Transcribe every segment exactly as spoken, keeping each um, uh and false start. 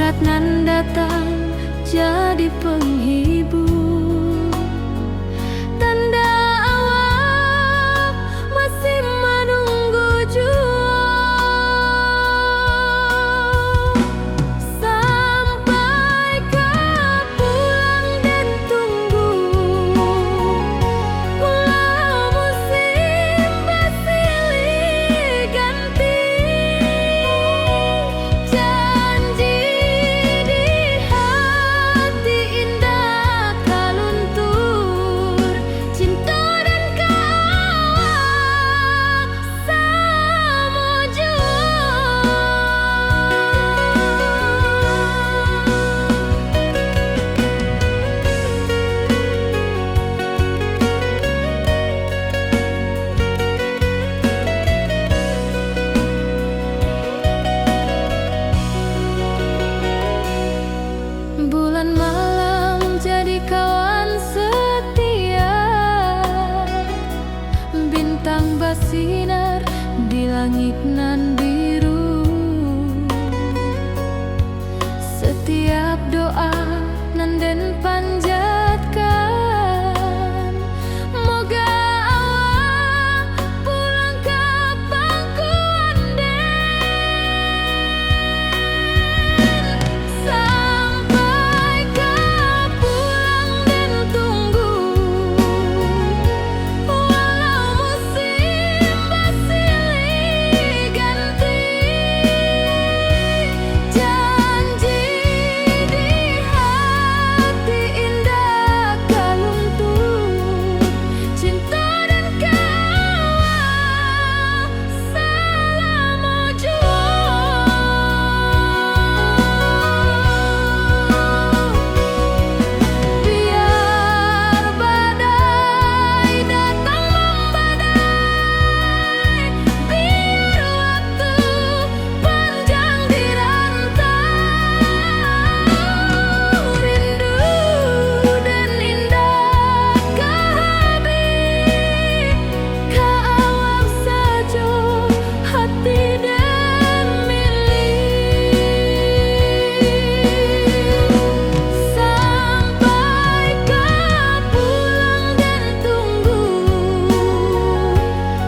Nan datang jadi penghibur, tanda awak masih manunggu juo. Sampai ka pulang den tunggu, walau musim basilih ganti. Janji di hati indak ka luntur, cinto den ka awak salamo juo. Bulan malam jadi kawan setia, bintang basinar di langik nan biru. Setiap doa nan den panjatkan, moga awak pulang ka pangkuan den. Sampai ka pulang den tunggu, walau musim basilih ganti. Janji di hati indak ka luntur, cinto den ka awak salamo juo. Biar badai datang mambadai, biar waktu panjang di rantau, rindu den indak ka habih. Ka awak sajo hati den milih. Sampai ka pulang den tunggu,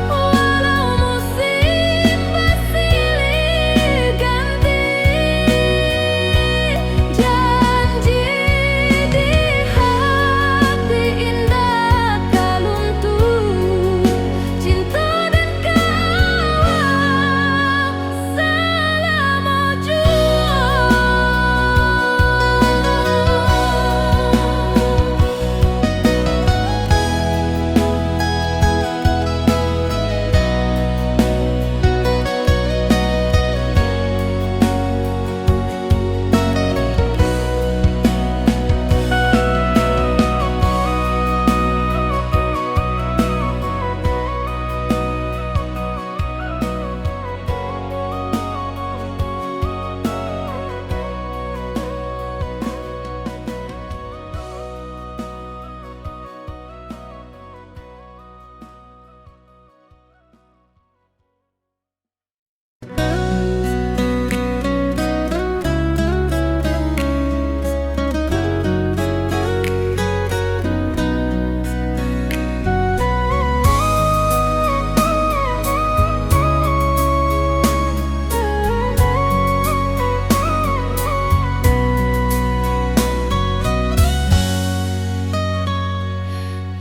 walau musim basilih ganti. Janji di hati indak ka luntur, cinto den ka awak salamo juo.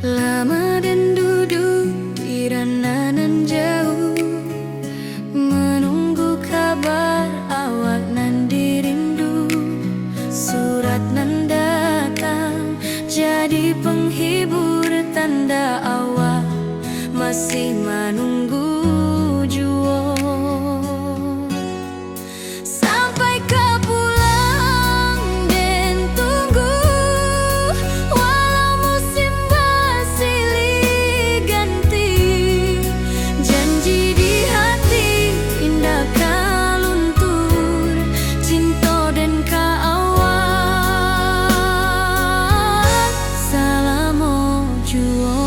Lama den duduak di rantau nan jauah, manunggu kabar awak nan dirindu. Surat nan datang jadi penghibur, tanda awak masih manunggu juo. Sampai ka pulang den tunggu, walau musim basilih ganti. Janji di hati indak ka luntur, cinto den ka awak salamo juo.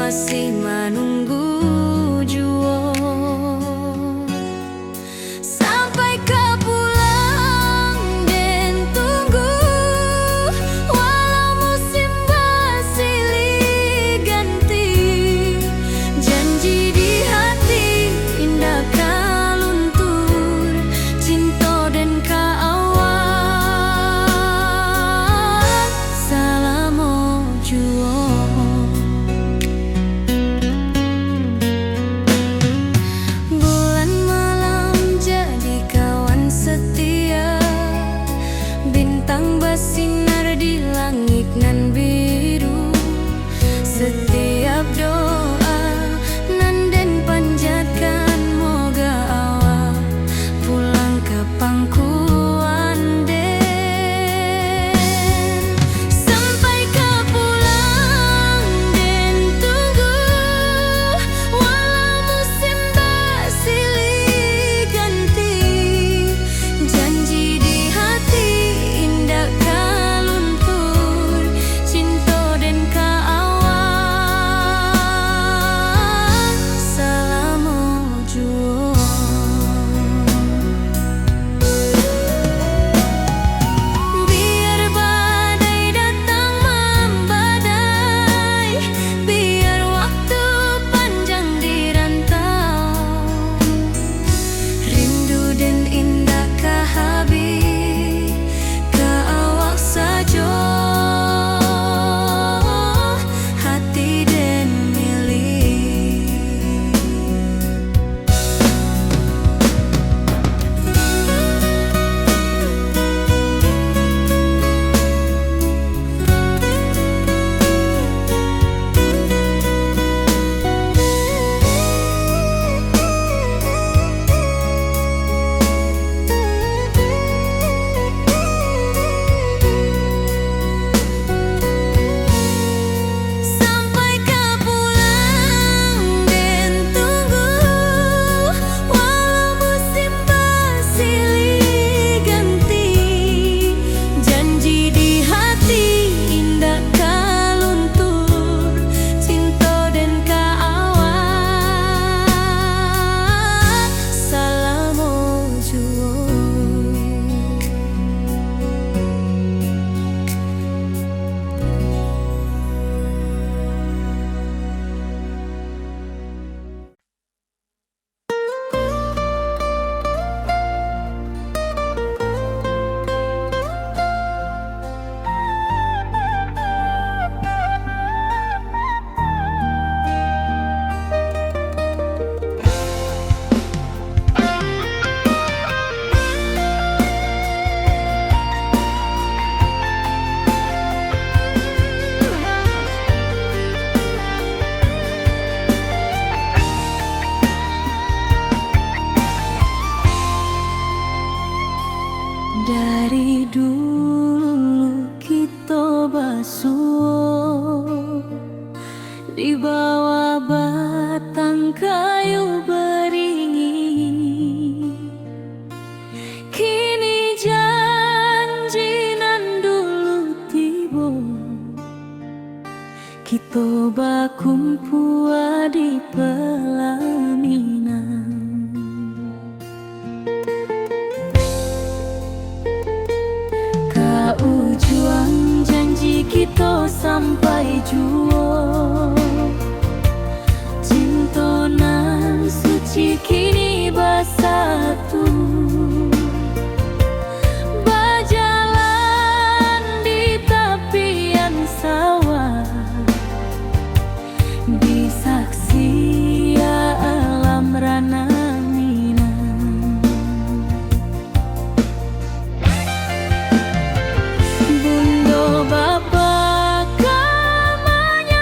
masih manunggu juo. Sampai ka pulang den tunggu, walau musim basilih ganti. Janji di hati indak ka luntur, cinto den ka awak salamo juo. Bulan malam jadi kawan setia, bintang basinar di langik nan biru. Setiap doa nan den panjatkan, moga awak pulang ka pangkuan den. Sampai ka pulang den tunggu, walau musim basilih ganti. Janji di hati indak ka luntur, cinto den ka awak salamo juo. Biar badai datang mambadai, biar waktu panjang di rantau, rindu den indak ka habih, ka awak sajo hati den milik. Sampai ka pulang den tunggu, walau musim basilih ganti. Janji di hati indak ka luntur, cinto den ka awak salamo juo. Dari dulu kito basuo di bawah batang kayu baringin. Kini janji nan dulu tibo, kito bakumpua di palaminan. Ka ujuang janji kito sampai juo, cinto nan suci kini basatu. Bajalan di tapian sawah, disaksi alam ranah Minang. Bundo bapa ka manya-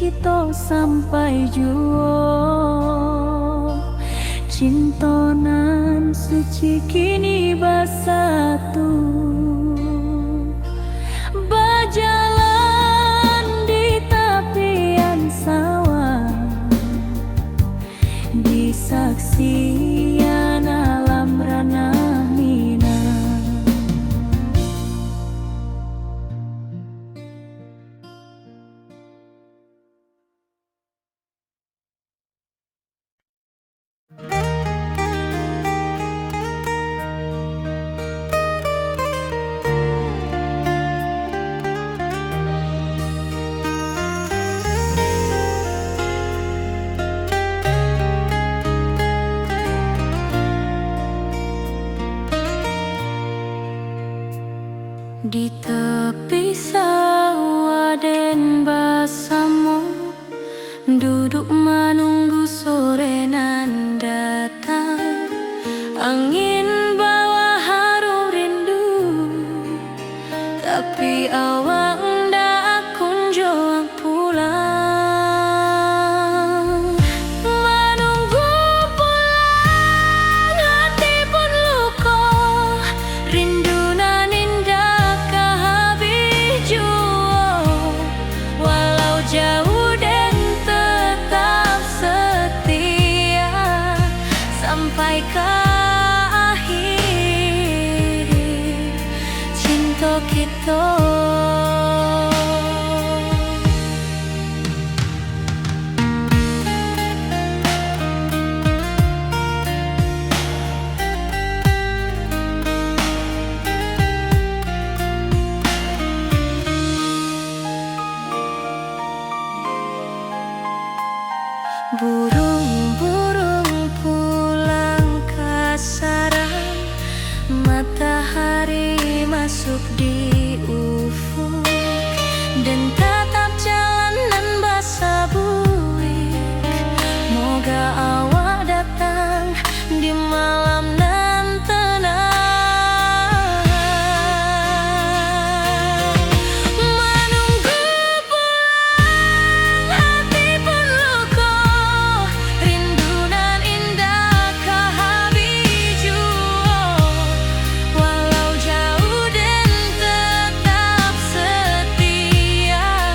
Kito sampai juo, cinto nan suci kini basatu, bajalan di tapian sawah, di saksian alam ranah Minang. Di tapi sawah den basamo, duduak manunggu sore nan datang. Angin bawa harum rindu, tapi awak ndak kunjuang pulang. Manunggu pulang, hati pun luko, rindu nan indak ka habih juo. Walau jauah, den tetap setia sampai ka akhir cinto kito. Buruang-buruang pulang ka sarang, matahari masuk di ufuk, den tatap jalan nan basabuik. Moga awak datang di malam nan tenang. Manunggu pulang, hati pun luko, rindu nan indak ka habih juo. Walau jauah, den tetap setia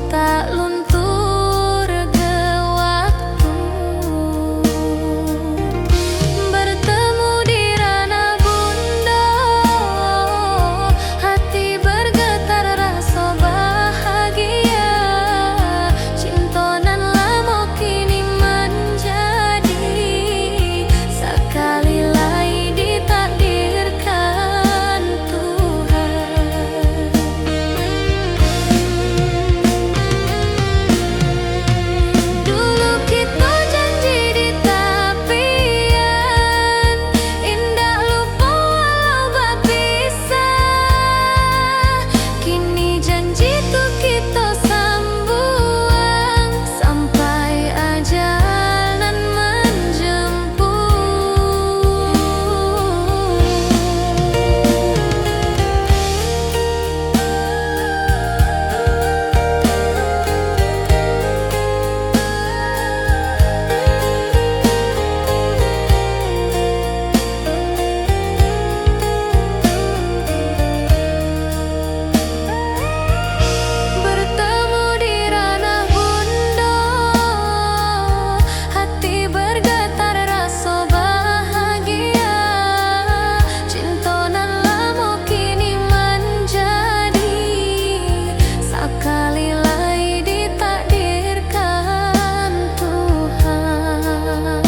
Tak luntur ge waktu bertemu di ranah bundo, hati bergetar raso bahagia. Cinto nan lamo kini manjadi, sakali lai ditakdirkan Tuhan. Dulu kito janji di tapian, indak lupo walau bapisah. Kini janji tu kito sambuang, sampai ajal nan manjemput. Bertemu di ranah bundo, hati bergetar raso bahagia. Cinto nan lamo kini manjadi, sakali lai ditakdirkan Tuhan.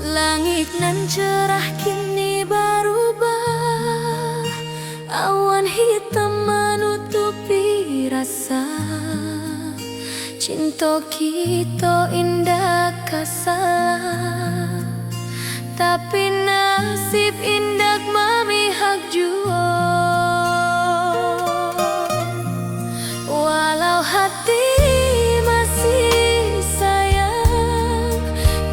Langik nan cerah kini barubah, awan hitam manutupi rasa. Cinto kito indak ka salah, tapi nasib indak mamihak juo. Walau hati masih sayang,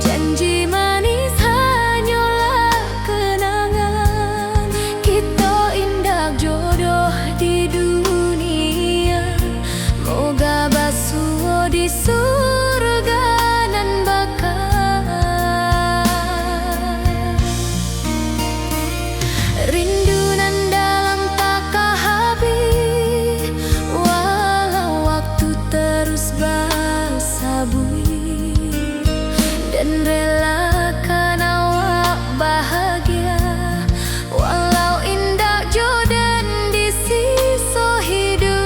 janji manis hanyolah kenangan. Kito indak jodoh di dunia, moga basuo di surga nan baka. Rindu nan dalam tak ka habih, walau waktu terus basabuik, dan relakan awak bahagia, walau indak jo den di siso hiduik.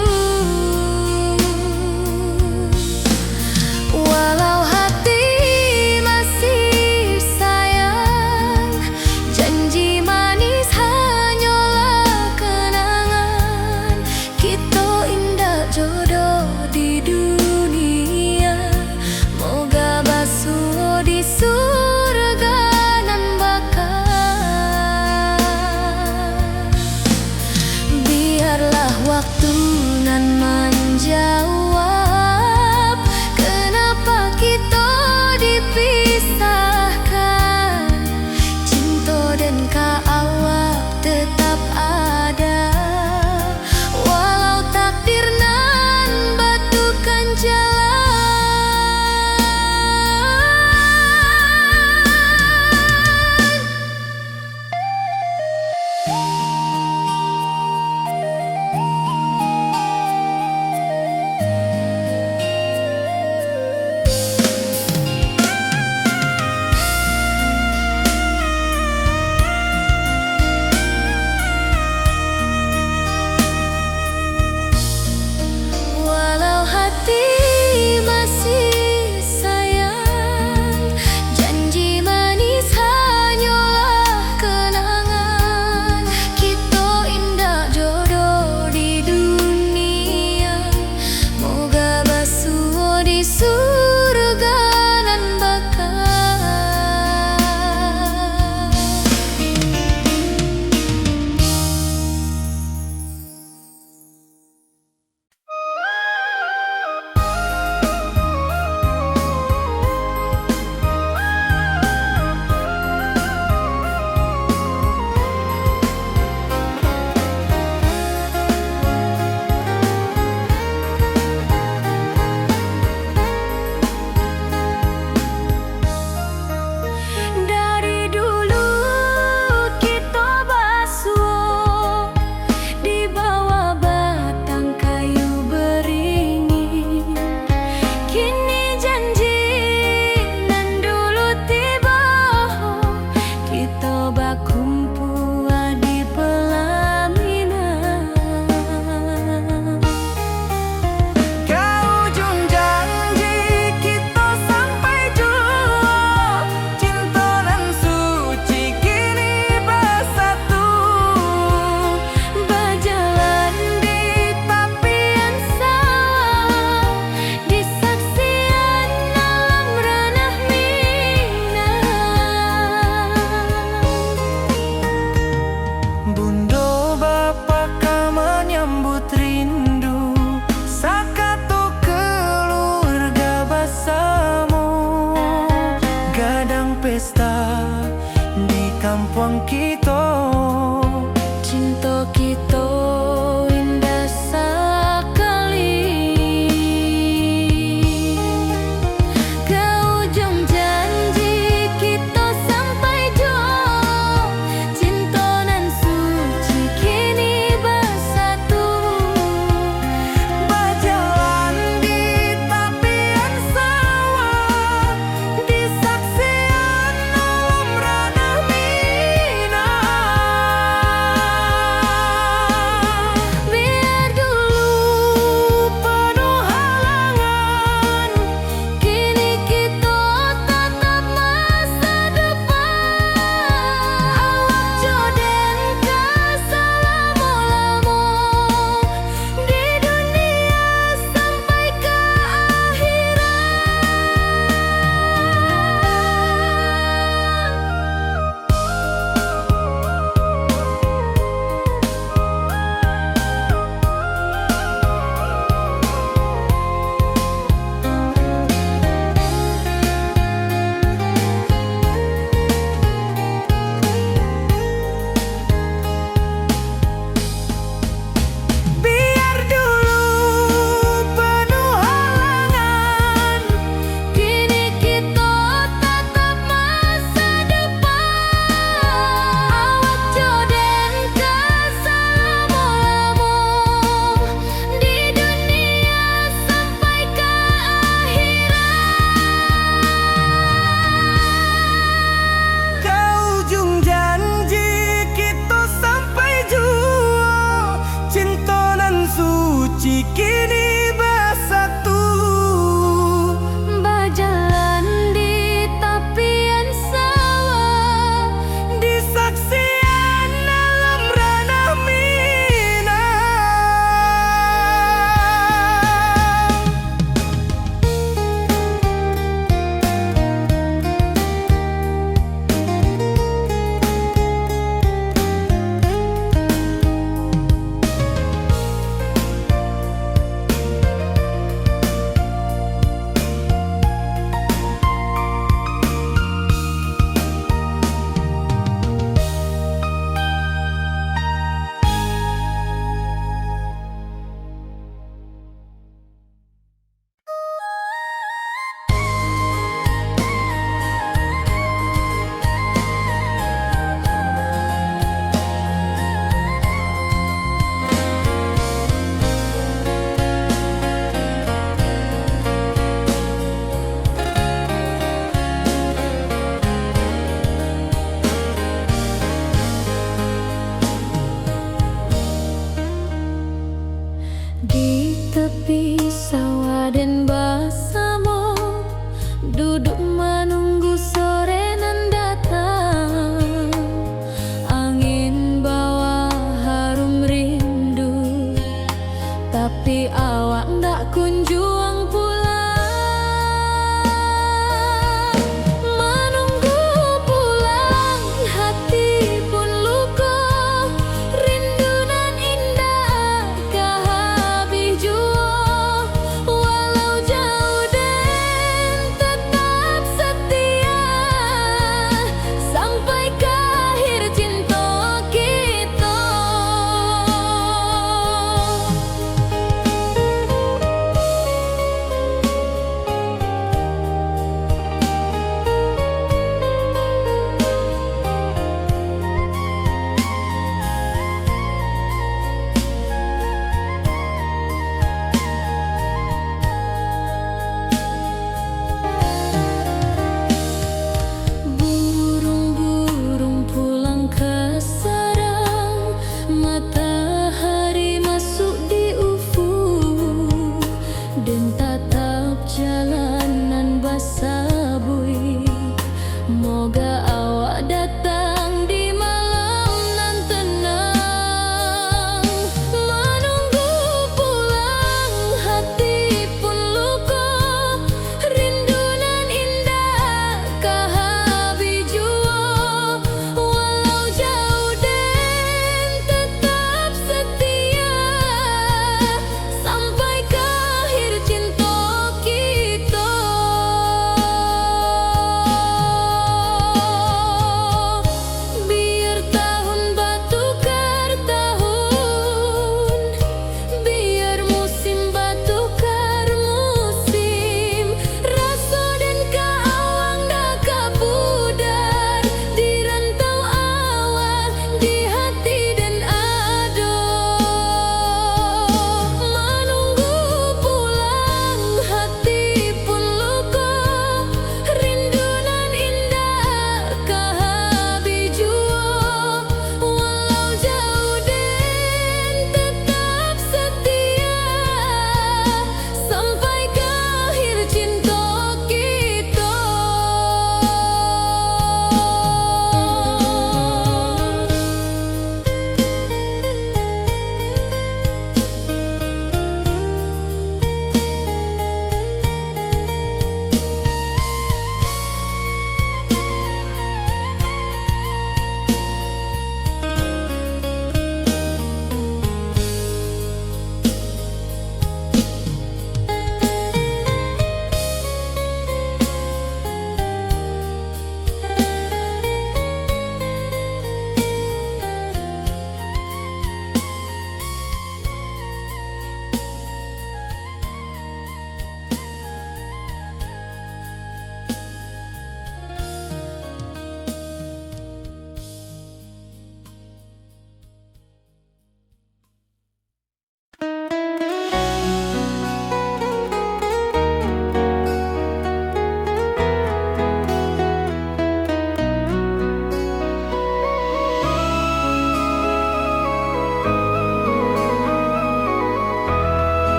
Suci kini basatu, bajalan di tapian sawah, di saksian alam ranah Minang. Di tapi sawah den basamo, duduak manunggu sore nan datang. Angin bawa harum rindu, tapi awak ndak kunjuang pulang. Manunggu pulang, hati pun luko, rindu nan indak ka habih juo, walau jauah den tatap satia, sampai ka akhir cinto kito.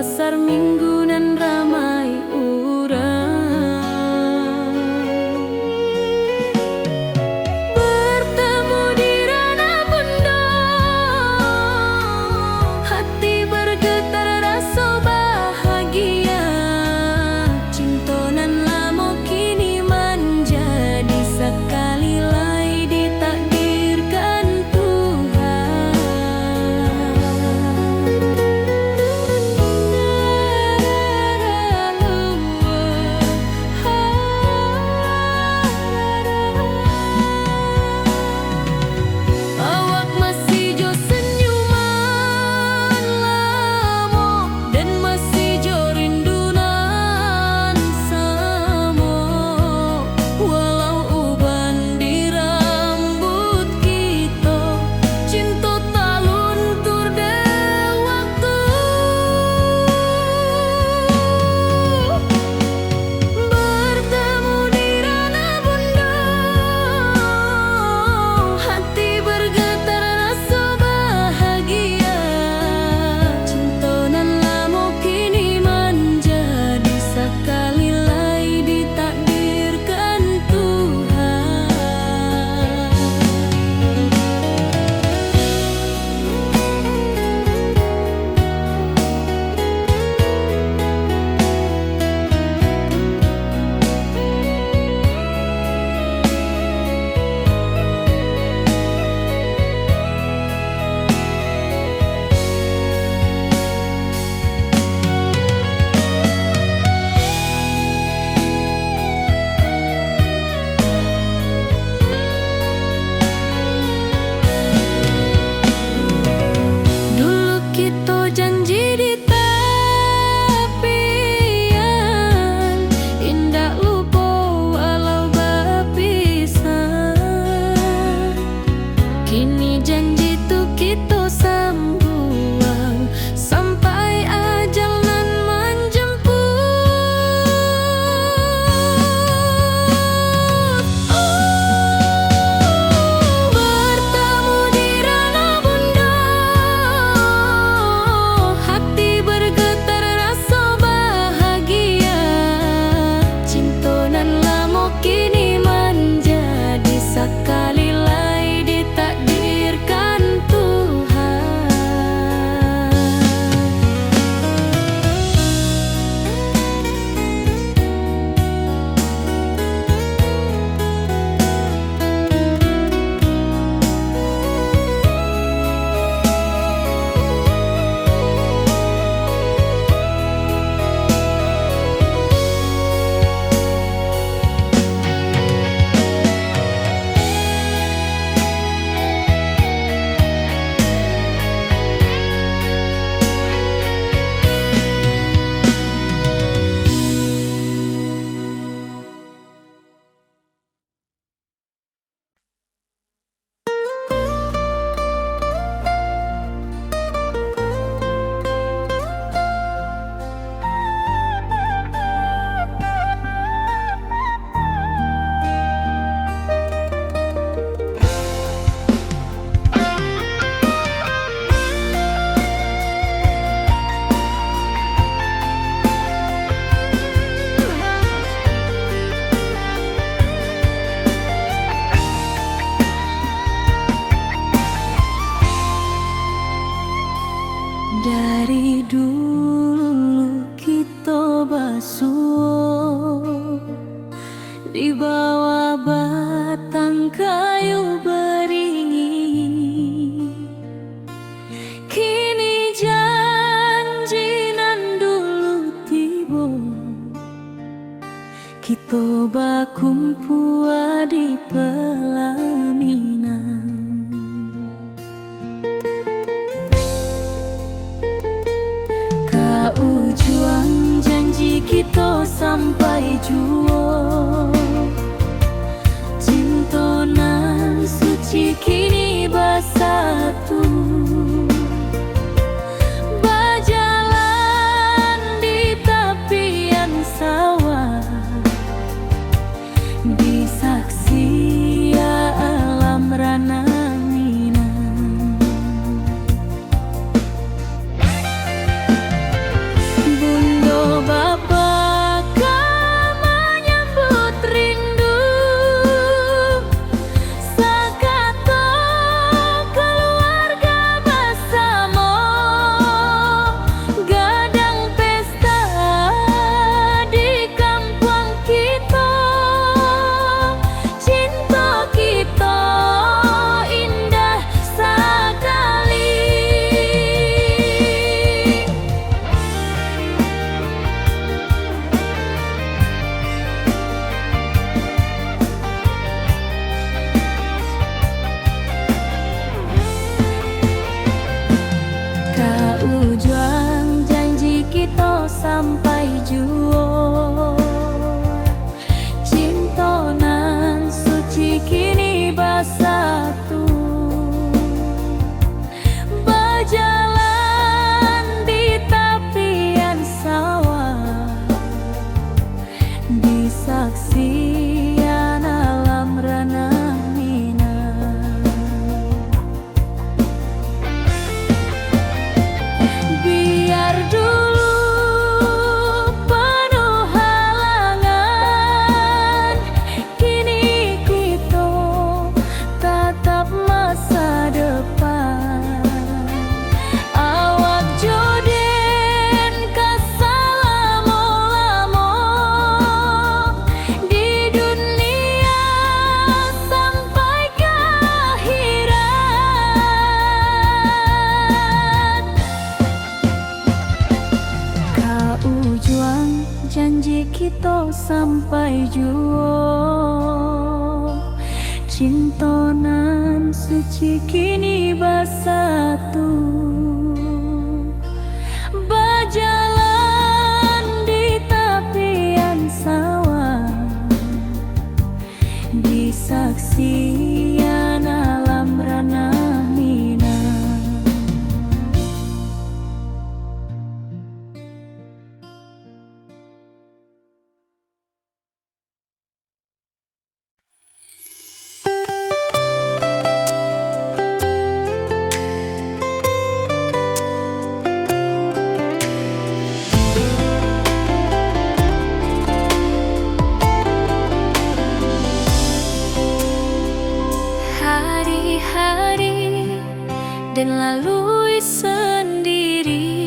Pasar Minggu nan ramai urang. Bertemu di Ranah Bundo, hati bergetar raso bahagia. Cinto nan lamo kini manjadi sakali lai ditakdirkan Tuhan. Awak masih jo senyuman lamo, dan masih jo rindu nan samo. Walau uban di rambuik kito, cinto taluntur dek waktu. Bertemu di Ranah Bundo, hati bergetar raso bahagia. Cinto nan lamo kini manjadi sakali lai ditakdirkan Tuhan. Dulu kito janji di tapian, indak lupo walau bapisah. Kini janji tu kito sambuang, sampai ajal nan manjemput. Bertemu di Ranah Bundo, hati bergetar raso bahagia. Cinto nan lamo kini manjadi sakali lai ditakdirkan sampai juo. Cinto nan suci kini basatu, bajalan di tapian sawah, di saksian alam ranah Minang. Hari-hari den lalui sandiri,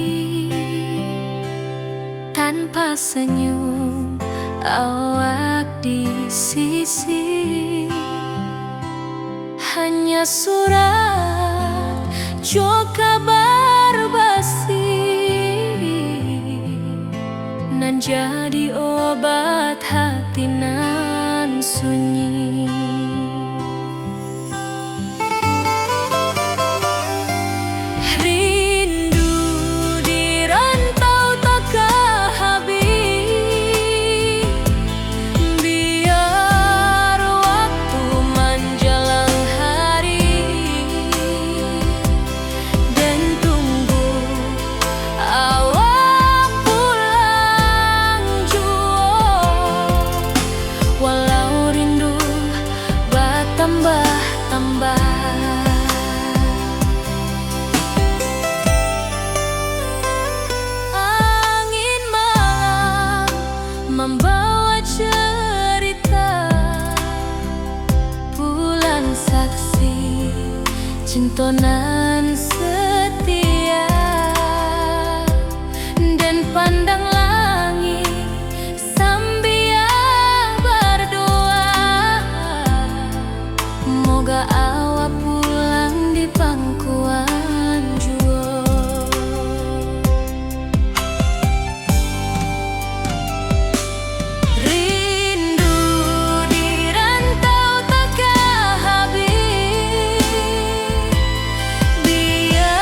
tanpa senyum awak di sisi. Hanya surat jo kabar basi, nan jadi obat hati nan sunyi. Rindu di rantau takah habih, biar waktu manjalang hari, den tunggu awak pulang juo, walau rindu batambah-tambah. Angin malam mambawa cerita, pulang saksi cinto nan setia, den pandang langik sambia bardoa, moga awak pulang di pangkuan juo. Rindu di rantau takah habih, biar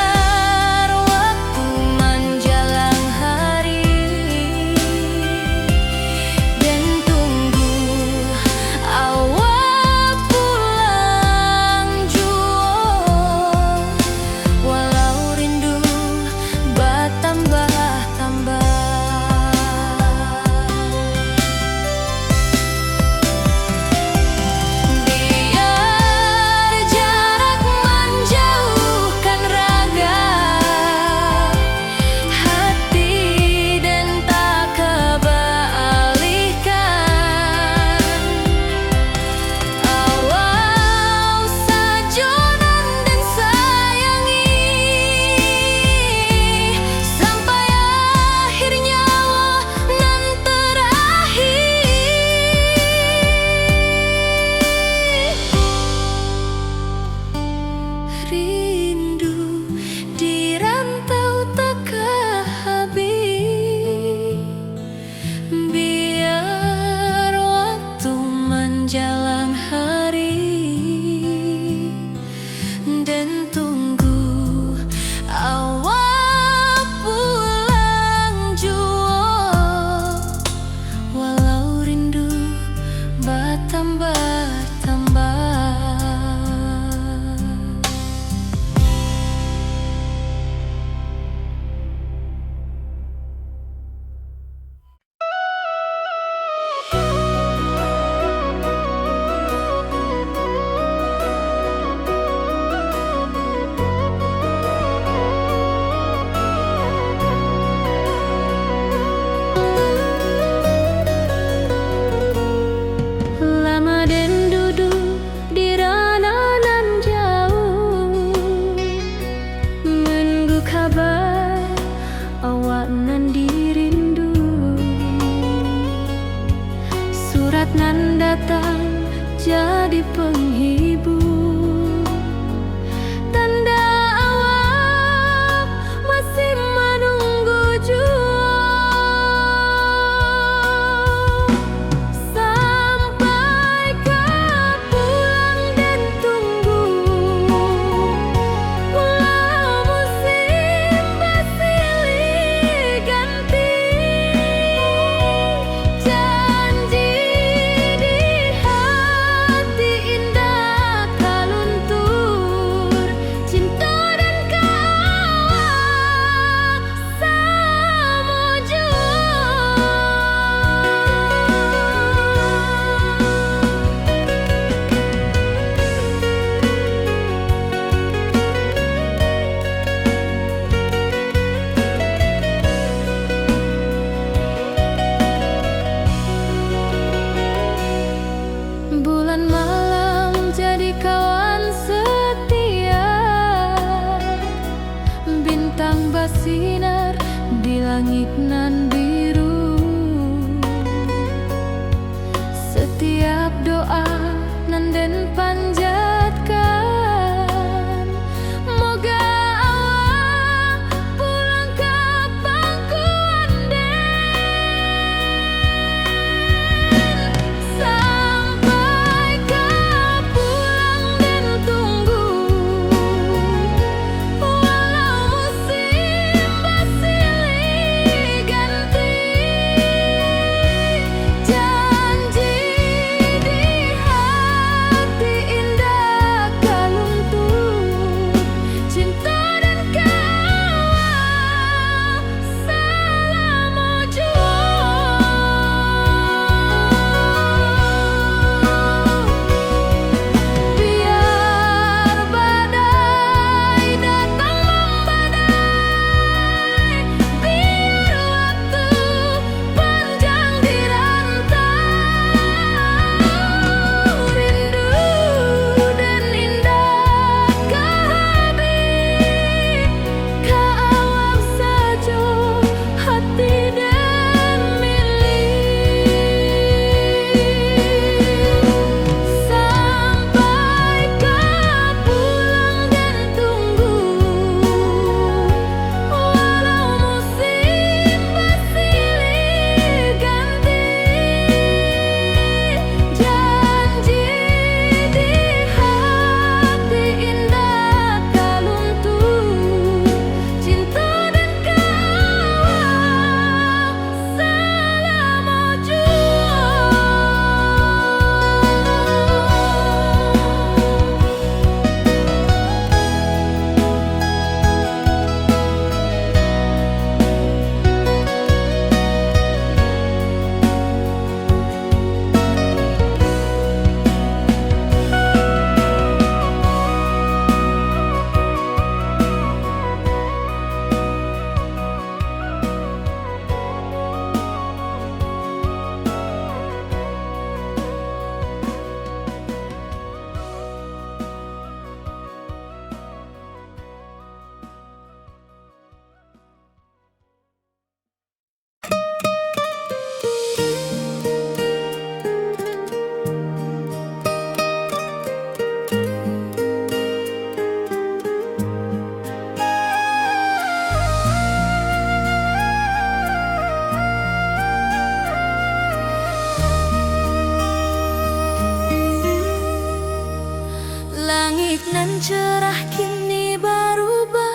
Cerah kini barubah,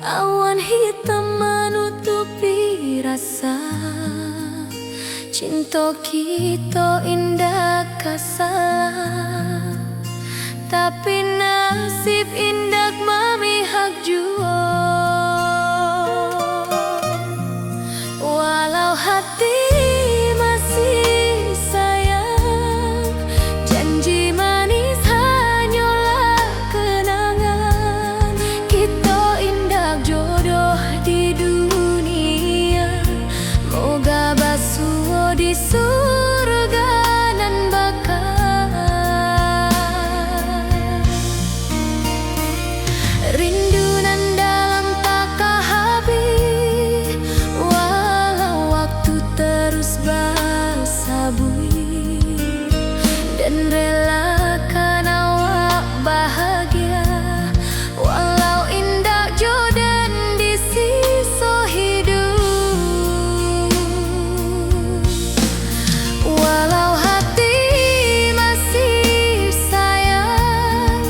awan hitam manutupi rasa. Cinto kito indak ka salah, tapi nasib indak mamihak juo. Walau hati masih sayang, janji manis hanyolah kenangan. Kito indak jodoh di dunia, moga basuo di surga nan baka. Rindu nan dalam taka habih, walau waktu terus basabuik, den relakan awak bahagia, walau indak jo den di siso hiduik. Walau hati masih sayang,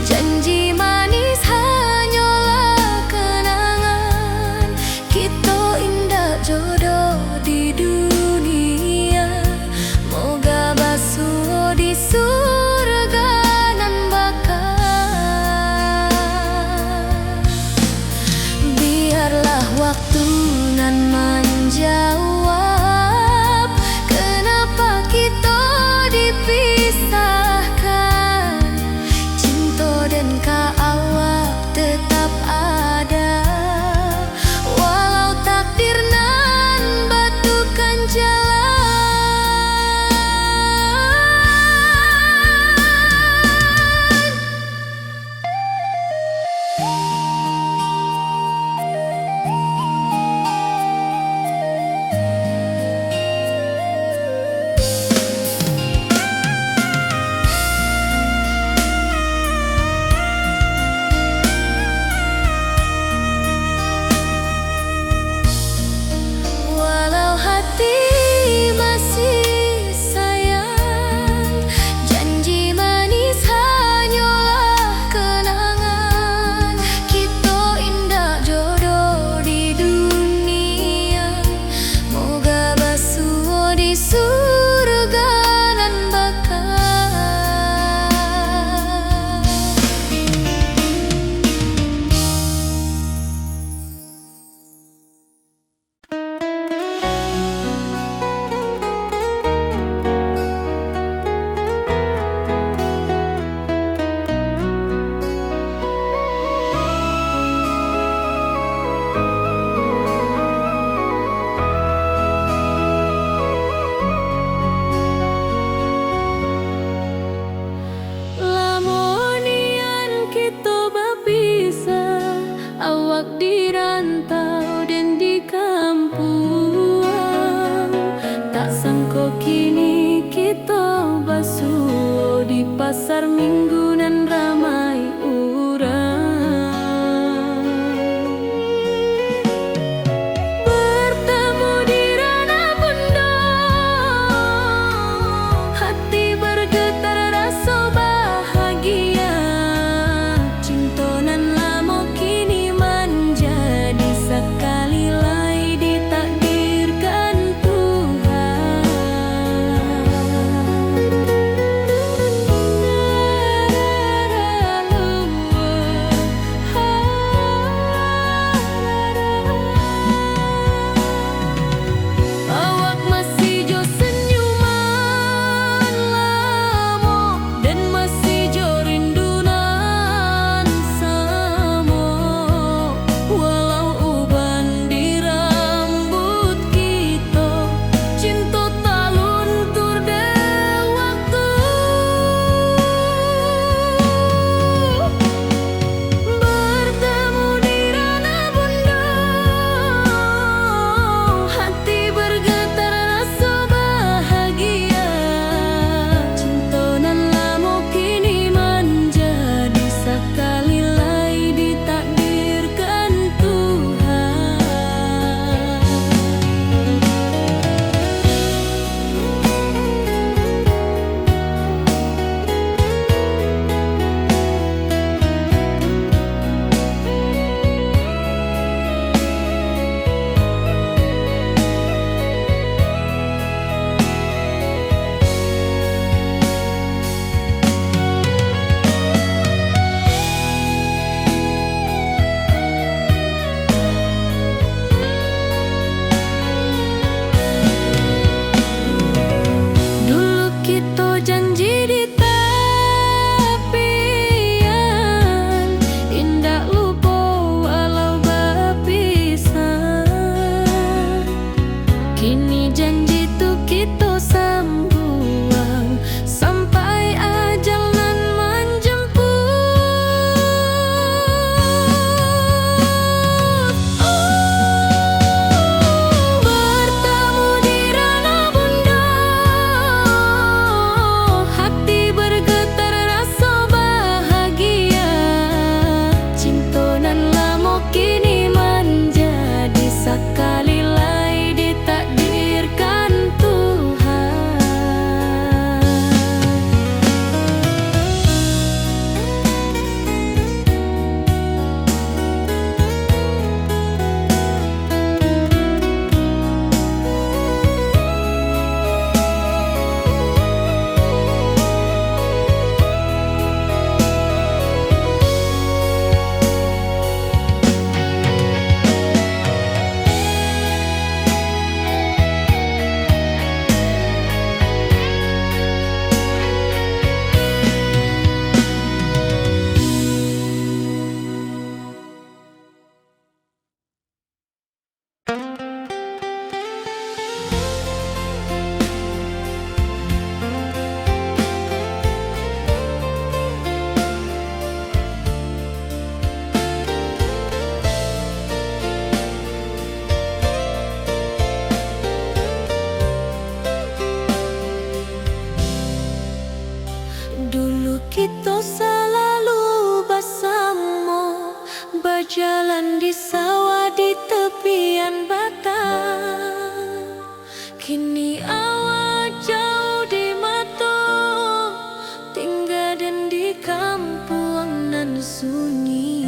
janji manis hanyolah kenangan. Kito indak jodoh di dunia, moga basuo di surga nan baka. Biarlah waktu nan manjawab, kenapa kito dipisahkan. Cinto den ka awak tetap ada, walau takdir nan batukan jalan. Walau hati masih sayang, janji manis hanyolah kenangan. Kito indak jodoh di dunia, moga basuo di surga nan baka. Lamo nian kito bapisah, awak di rantau den di kampuang. Tak sangko kini kito basuo di pasar Minggu nan ramai urang. Bertemu di ranah bundo, hati bergetar raso bahagia. Cinto nan lamo kini manjadi sakali lai ditakdirkan Tuhan. Jalan di sawah di tepian batang, kini awak jauah di mato, tingga den di kampuang nan sunyi.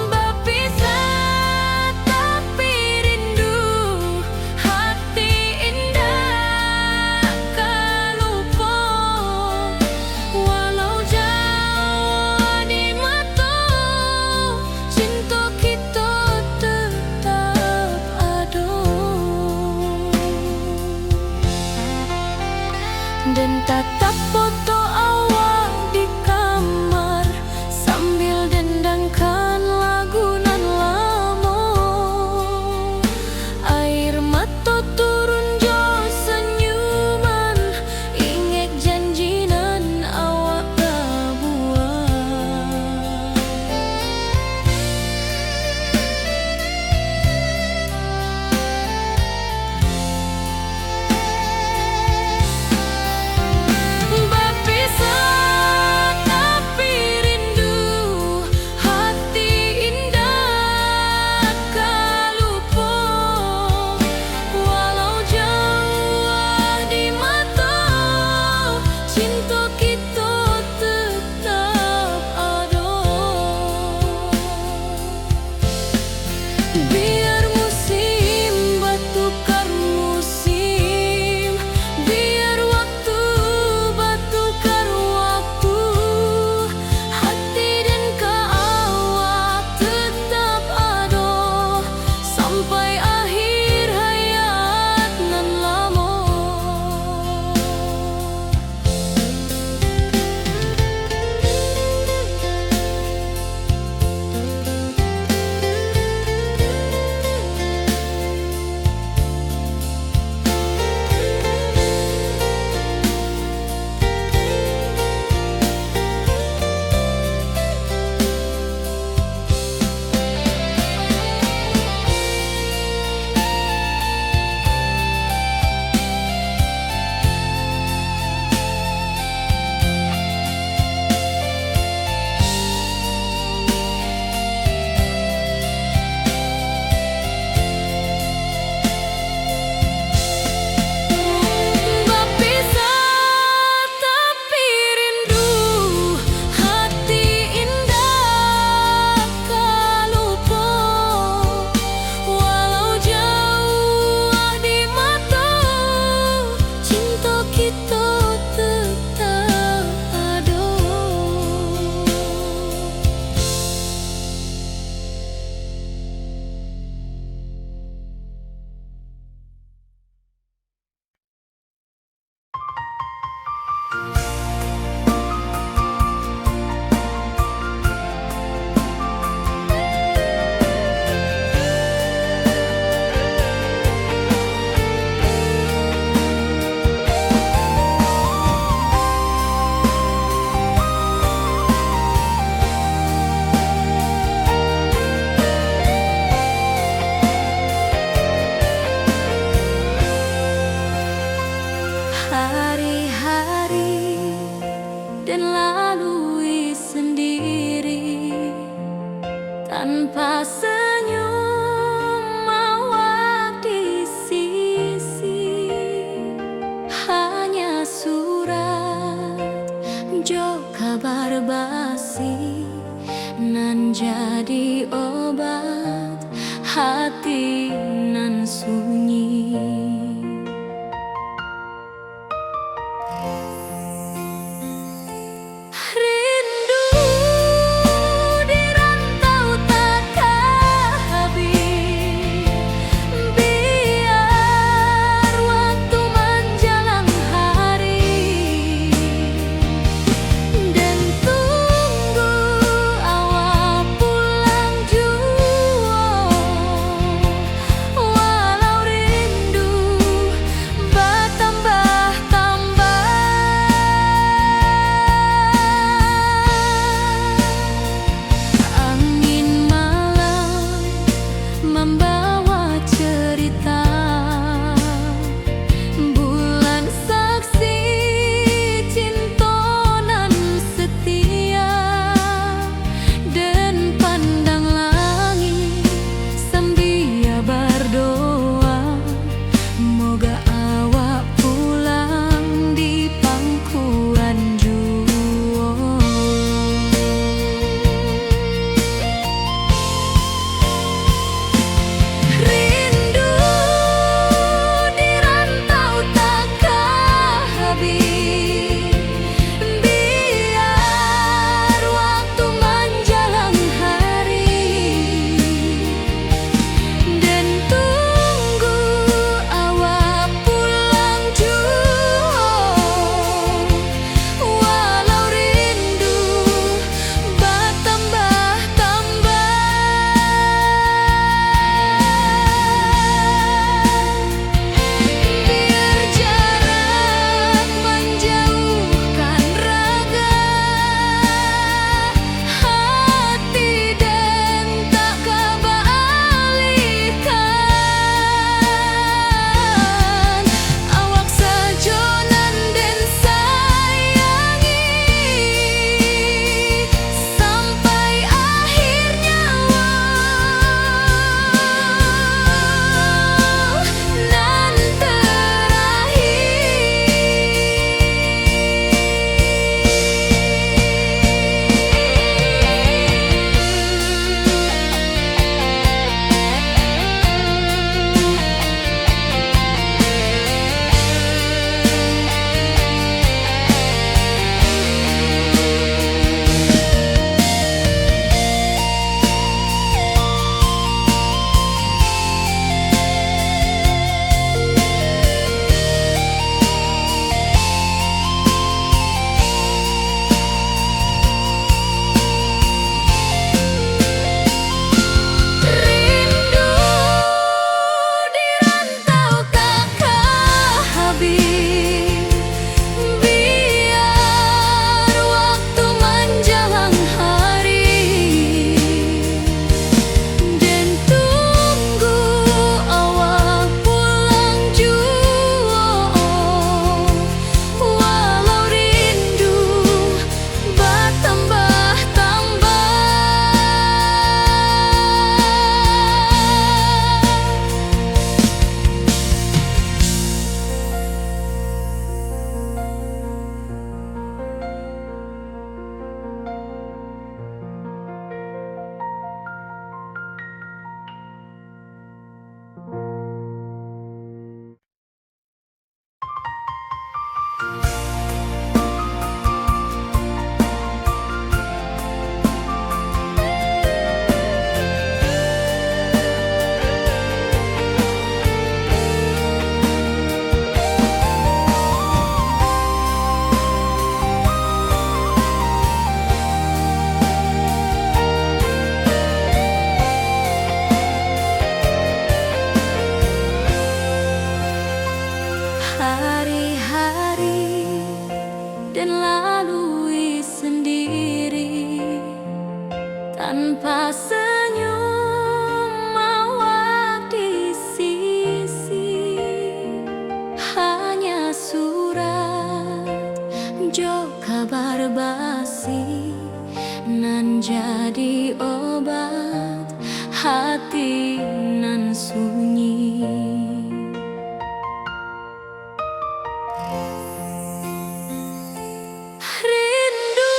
Bapisah tapi rindu, hati indak ka lupo. Walau jauah di mato, cinto kito tetap ado. Den tatap foto awak di kamar, sambil dendangkan lagu nan lamo. Air mato turun jo senyuman, ingek janji nan awak pabuwek. Bapisah tapi rindu, hati indak ka lupo. Walau jauah di mato, cinto kito tetap ado. Biar musim batukar musim, biar waktu batukar waktu, hati den ka awak tetap ado, sampai akhir hayat nan lamo. Bapisah tapi rindu, hati indak ka lupo. Walau jauah di mato, cinto kito tetap ado. Hari-hari den lalui sendiri, tanpa senyum awak di sisi. Hanya surat jo kabar basi nan jadi obat hati nan sunyi. Rindu di rantau takah habih, biar waktu manjalang hari, den tunggu awak pulang juo, walau ri- nan sunyi. Rindu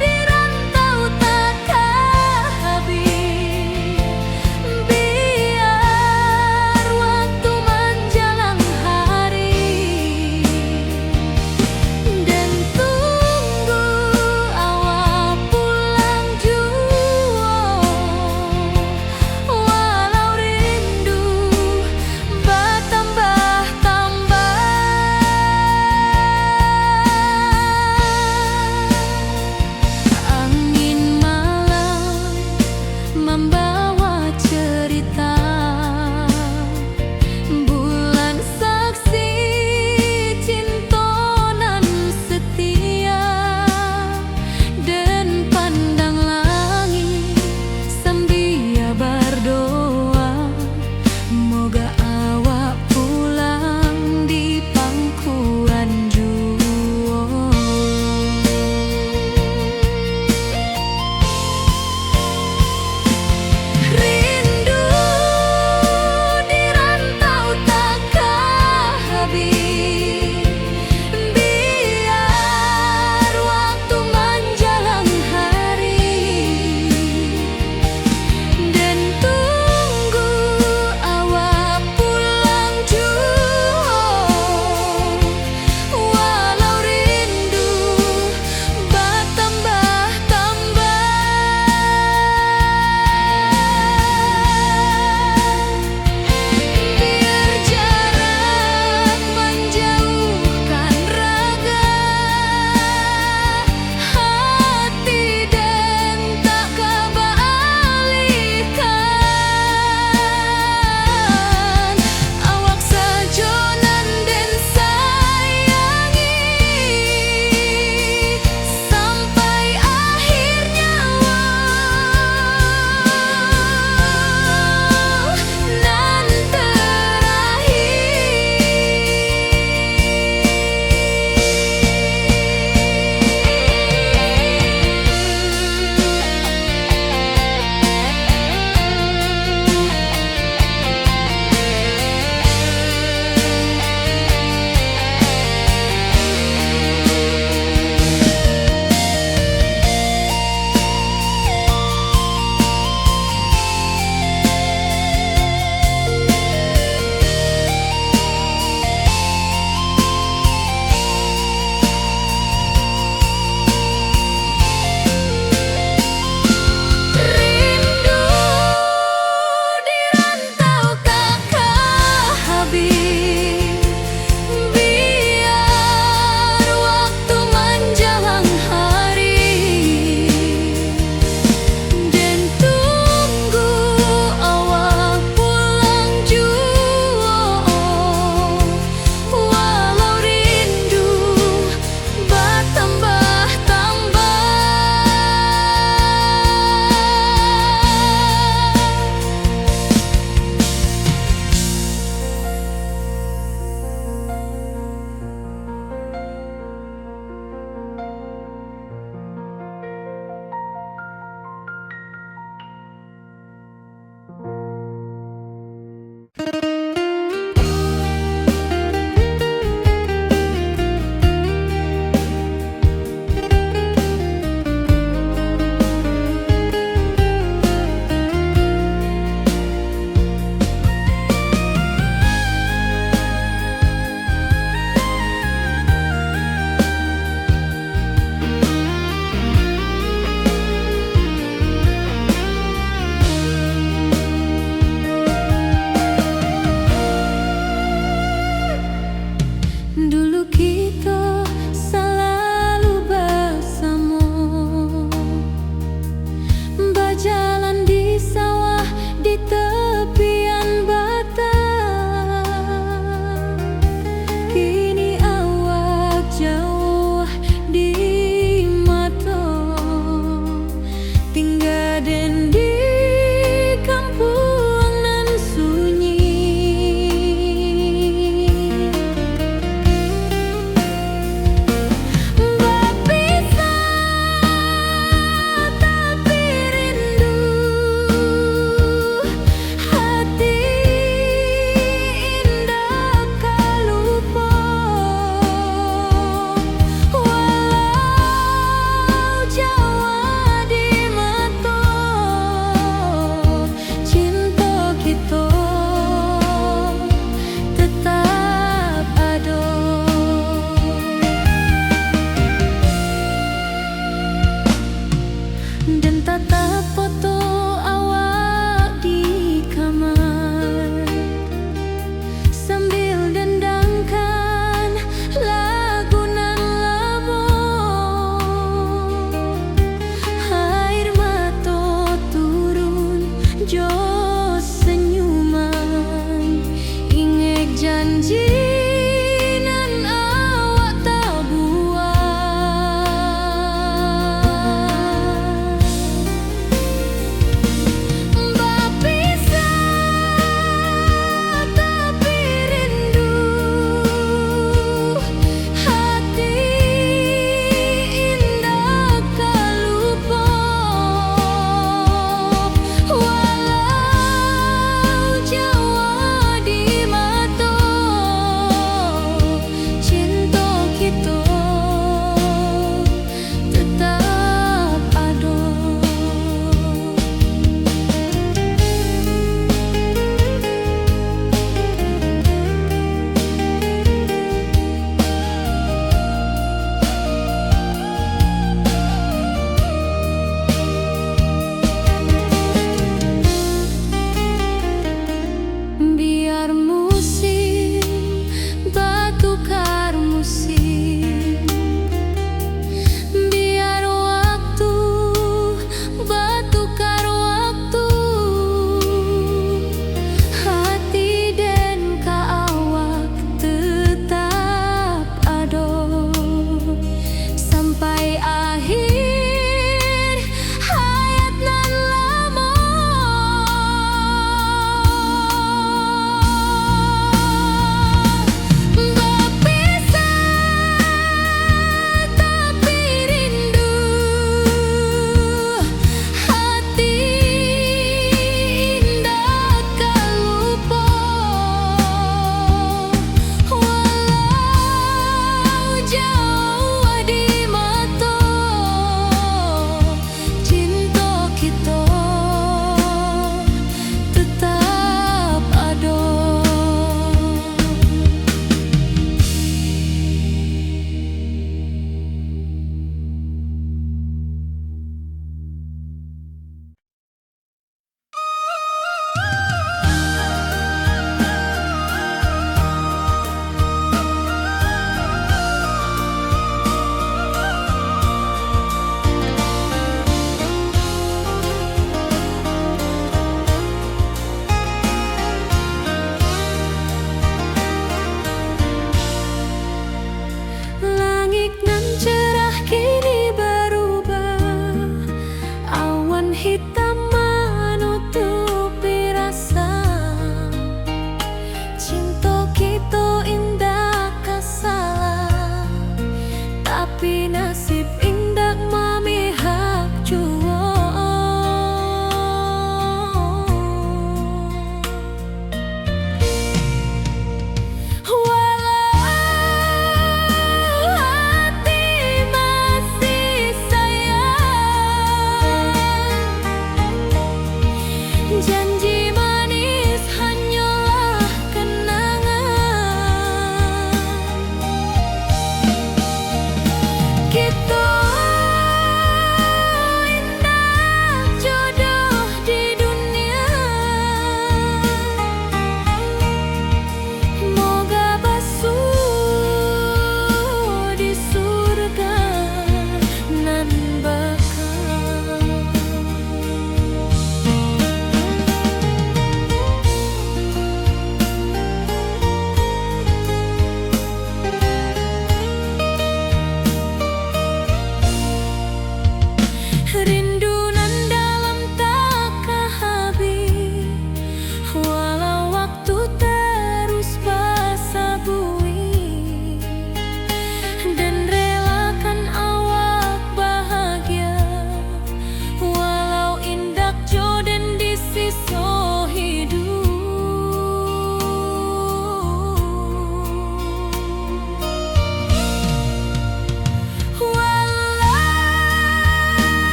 di rantau takah habih, biar waktu manjalang hari, den tunggu awak pulang juo, walau rindu.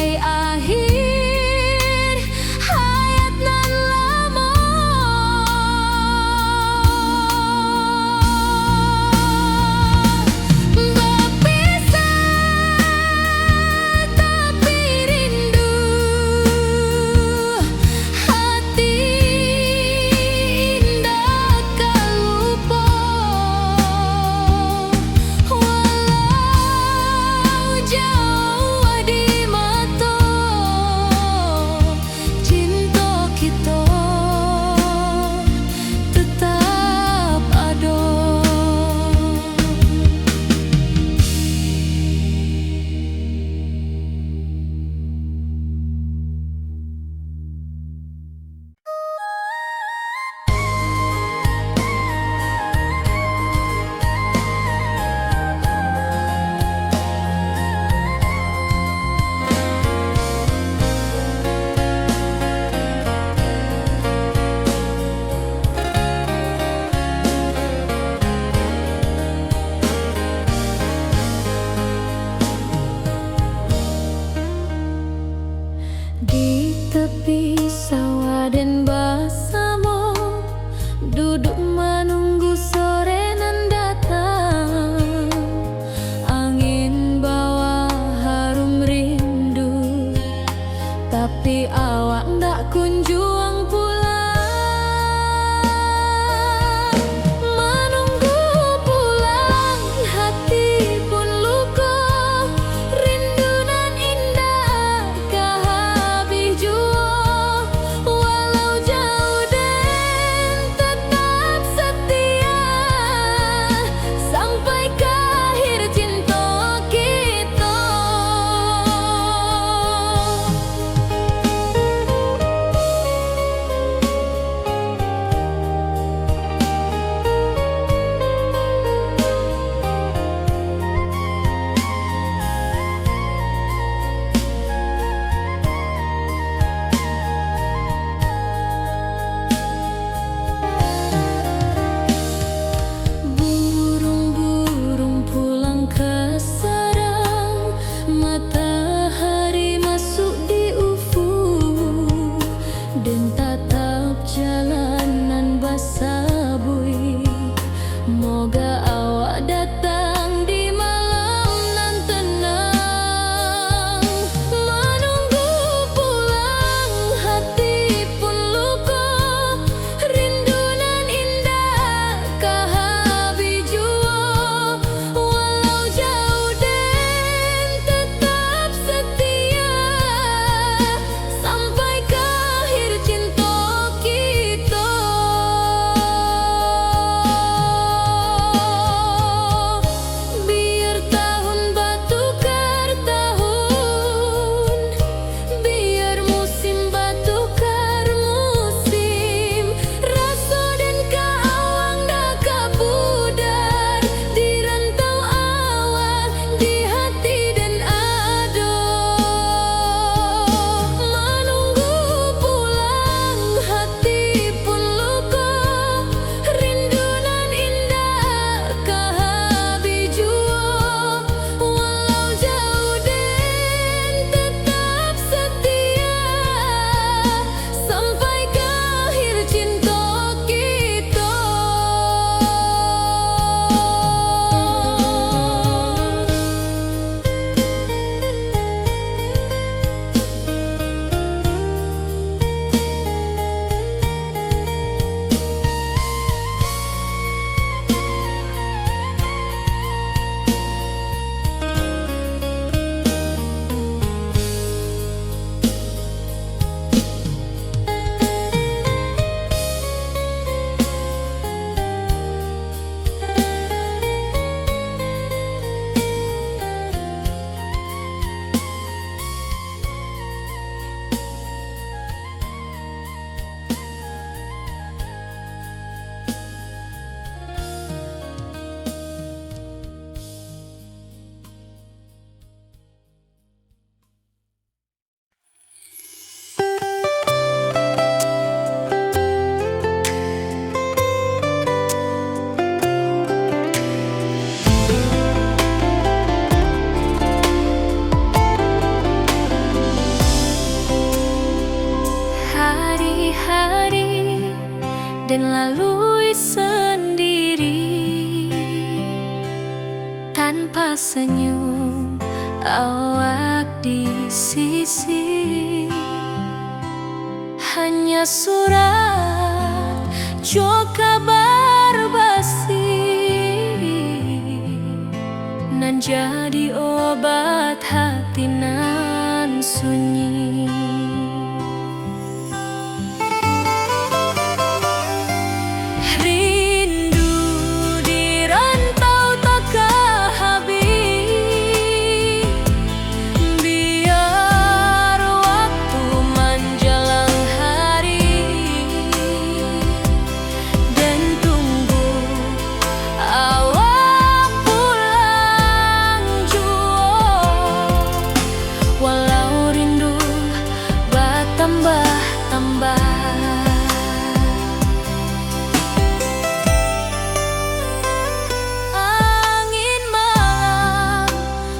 Akhir hayat nan lamo bapisah, tapi rindu hati indak ka lupo. Walau jauah di mato, cinto kito tetap ado. Di tapi sawah den basamo, duduk manunggu sore nan datang. Angin bawa harum rindu, tapi awak ndak kunjuang pulang. Manunggu pulang, hati pun luko, rindu nan indak ka habih juo. Walau jauah den tetap setia, sampai ka akhir cinto kito. hari, den lalui sandiri. Tanpa senyum awak di sisi, hanya surat jo kabar basi, nan jadi obat hati nan sunyi. Rindu di rantau takah habih, biar waktu manjalang hari, den tunggu awak pulang juo, walau rindu batambah-tambah. Angin malam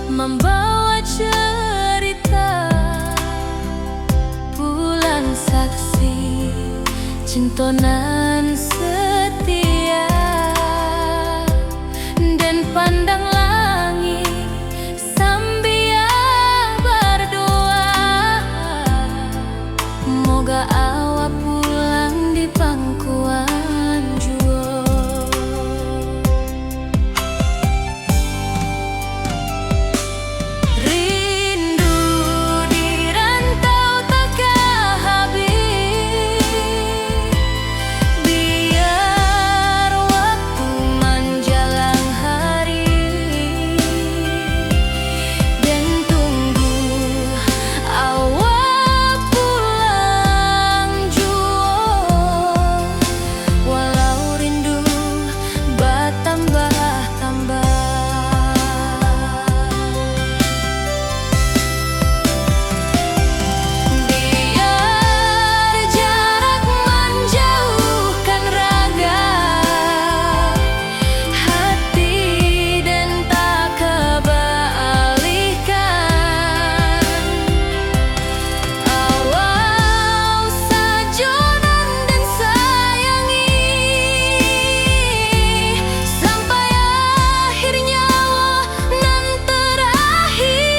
mambawa carita pulang saksi cinto nan setia. Den pandang langik sambia bardoa, moga awak pulang di pangkuan juo. Rindu di rantau takah habih, biar waktu manjalang hari, den tunggu awak pulang juo, walau rindu batambah-tambah. Biar jarak manjauhkan raga, hati den takabaalihkan. Awak sajo nan den sayangi, sampai akhir nyawa nan terakhir.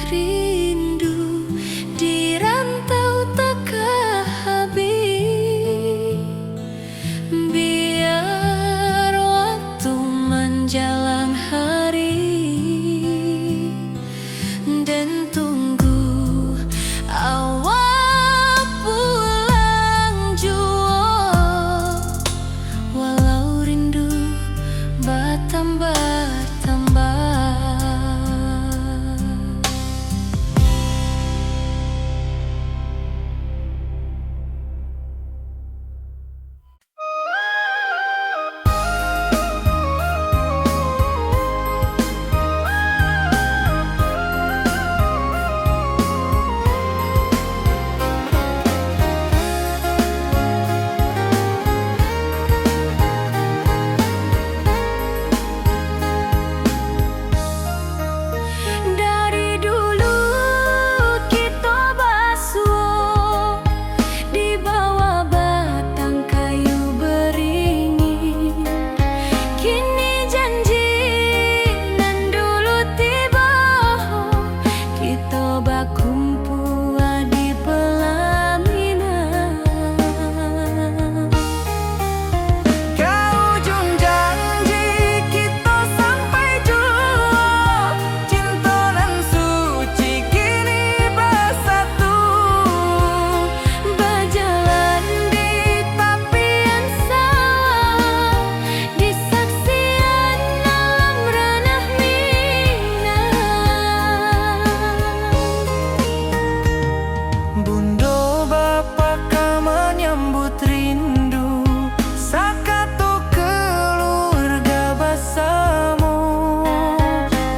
Rindu di rantau takah habih, biar waktu manjalang hari, den tunggu awak pulang juo, walau rindu batambah-tambah. Dari dulu kito basuo di bawah batang kayu beringin. Kini janji nan dulu tibo, kito bakumpua di pelaminan. Ka ujung janji kito sampai juo, cinto nan suci kini basatu. Bajalan di tapian sawah, di saksian alam ranah Minang. Bundo bapa ka manyambut rindu, sakato kaluarga basamo.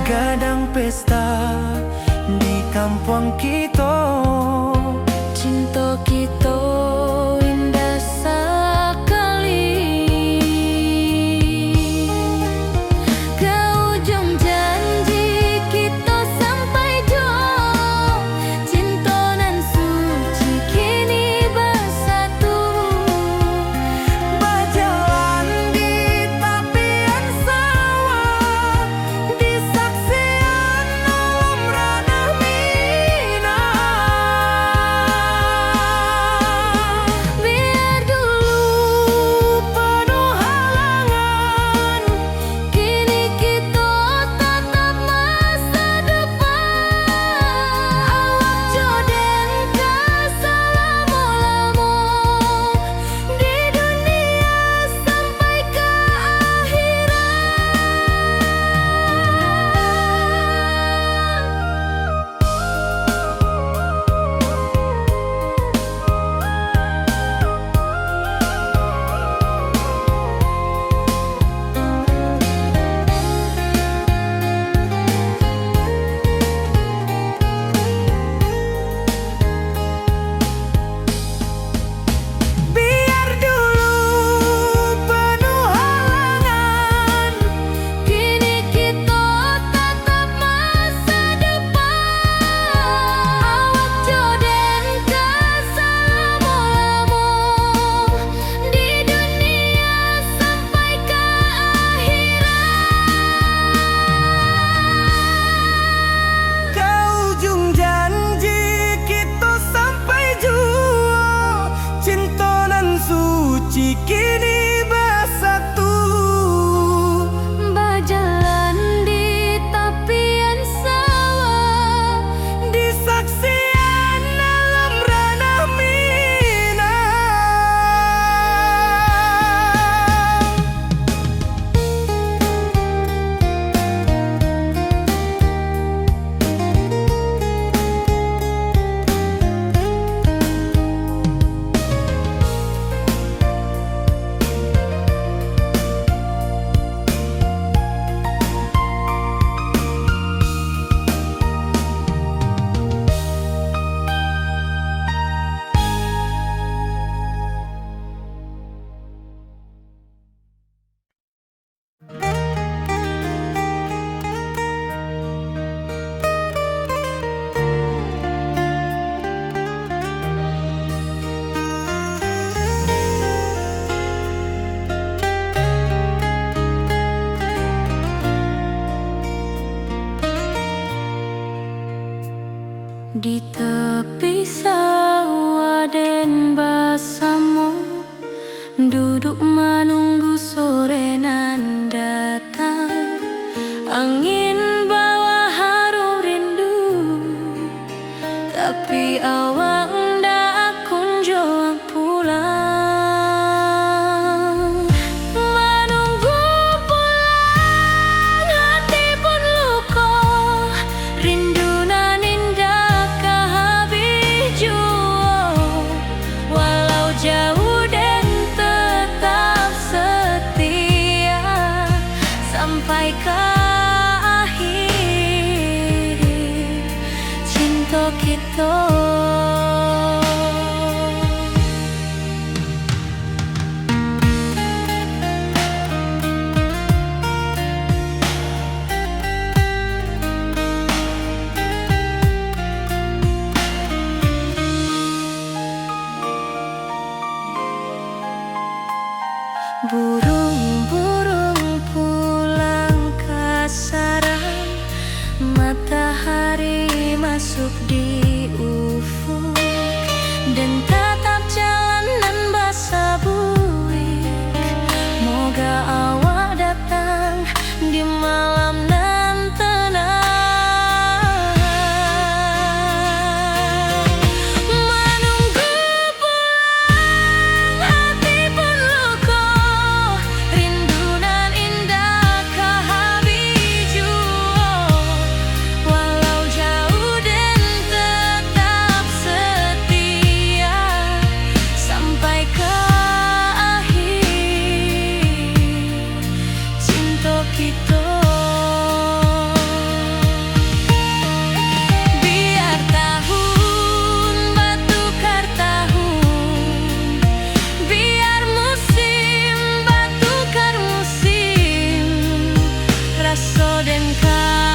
Gadang pesta di kampuang kito, cinto kito indah sakali. Ka ujung janji kito sampai Di tepi sawah den basamo, duduk manunggu sore nan datang. Angin bawa harum rindu, tapi awak ndak kunjuang pulang. Manunggu pulang, hati pun luko, rindu nan indak ka habih juo. Walau jauh, den tetap setia, sampai ka akhir cinto kito. Burung-burung pulang ka sarang, matahari masuk di ufuk, den tatap jalan nan basabuik. Moga awak datang di malam nan tenang. Manunggu pulang, hati pun luko, rindu nan indak ka habih juo. Walau jauh, den tetap setia, sampai ka akhir cinto kito. Biar tahun batukar tahun, biar musim batukar musim, raso den ka